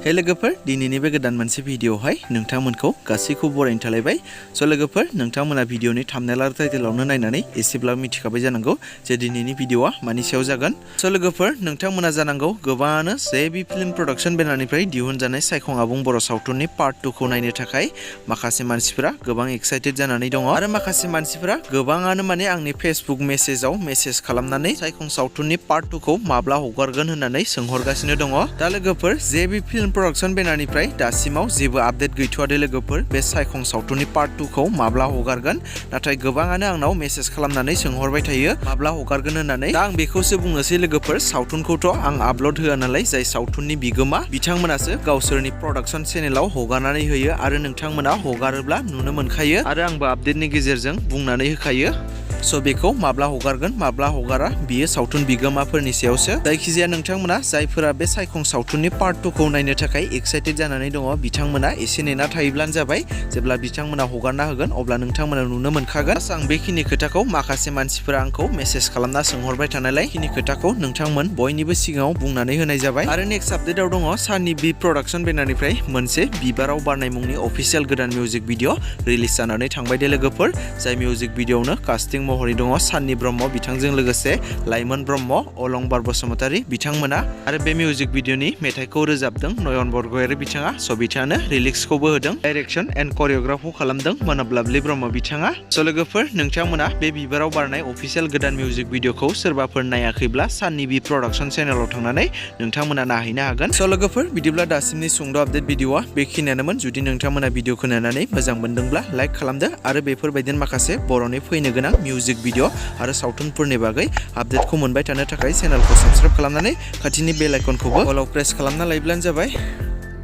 हे लोगोफोर दिनैनि बे गोदान मोनसे भिडियोआवहाय नोंथांमोनखौ गासैखौबो बरायनो थालायबाय। स' लोगोफोर नोंथांमोना भिडियोनि थाम्बनेल आरो टाइटेलावनो नायनानै एसेब्लाबो मिथिखाबाय जानांगौ जे दिनैनि भिडियोआ मानि सायाव जागोन। स' लोगोफोर नोंथांमोना जानांगौ गोबाङानो जेबि फिल्म प्रडाक्शन बेनारनिफ्राय दिहुनजानाय सायखं आबुं बर' सावथुननि पार्ट 2 खौ नायनो थाखाय माखासे मानसिफोरा गोबां एक्साइटेड जानानै दङ आरो माखासे मानसिफोरा गोबाङानो माने आंनि फेसबुक मेसेजाव मेसेज खालामनानै सायखं सावथुननि पार्ट 2 खौ माब्ला हगारगोन होननानै सोंहरगासिनो दङ। दा लोगोफोर जेबि फिल्म प्रडाक्शन बेनारनिफ्राय दासिमाव जेबो आपडेट गैथ'वादे लोगोफोर बे सायखं सावथुननि पार्ट 2 खौ माब्ला हगारगोन, नाथाय गोबाङानो आंनाव मेसेज खालामनानै सोंहरबाय थायो माब्ला हगारगोन होननानै। दा आं बेखौसो बुंनोसै लोगोफोर, सावथुनखौथ' आं आपल'ड होआ नालाय, जाय सावथुननि बिगोमा बिथांमोनासो गावसोरनि प्रडाक्शन चेनेलाव हगारनानै होयो आरो नोंथांमोना हगारोब्ला नुनो मोनखायो आरो आंबो आपडेटनि गेजेरजों बुंनानै होखायो। स' बेखौ माब्ला हगारगोन माब्ला हगारा बियो सावथुन बिगोमाफोरनि सायावसो। जायखिजाया नोंथांमोना जायफोरा बे सायखं सावथुननि पार्ट 2 खौ नायनो थाखाय एक्साइटेड जानानै दङ बिथांमोना एसे नेना थायोब्लानो जाबाय। जेब्ला बिथांमोना हगारना होगोन अब्ला नोंथांमोना नुनो मोनखागोन। आं बेखिनि खोथाखौ माखासे मानसिफोरा आंखौ मेसेज खालामना सोंहरबाय थानायलाय बेखिनि खोथाखौ नोंथांमोन बयनिबो सिगाङाव बुंनानै होनाय जाबाय। आरो नेक्स्ट आपडेटआव दङ साननि बि प्रडाक्शन बेनारनिफ्राय मोनसे बिबाराव बारनाय मुंनि अफिसियेल गोदान मिउजिक भिडिअ रिलिज जानानै थांबाय दे लोगोफोर। जाय मिउजिक भिडिअआवनो कास्टिं महरै दङ साननि ब्रह्म बिथांजों लोगोसे लाइमोन ब्रह्म, अलंबार बसुमतारी बिथांमोना। आरो बे मिउजिक भिडिअनि मेथाइखौ रोजाबदों नयन बरगयारी बिथाङा। स' बिथाङानो लिरिक्सखौबो होदों, डाइरेक्शन एन्ड करिय'ग्राफखौ खालामदों मनबलाबलि ब्रह्म बिथाङा। स' लोगोफोर नोंथांमोना बे बिबाराव बारनाय अफिसियेल गोदान मिउजिक भिडिअखौ सोरबाफोर नायाखैब्ला साननि बि प्रडाक्शन चेनेलाव थांनानै नोंथांमोना नायहैनो हागोन। स' लोगोफोर बिदिब्ला दासिमनि सुंद' आपडेट भिडिअआ बेखिनियानोमोन। जुदि नोंथांमोना भिडिअखौ नायनानै मोजां मोनदोंब्ला लाइक खालामदो आरो बेफोरबायदिनो माखासे बर'नि फैनो गोनां मिउजिक भिडिअ आरो सावथुनफोरनि बागै आपडेटखौ मोनबाय थानो थाखाय चेनेलखौ साबस्क्राइब खालामनानै खाथिनि बेल आइकनखौबो अलाव प्रेस खालामना लायोब्लानो जाबाय।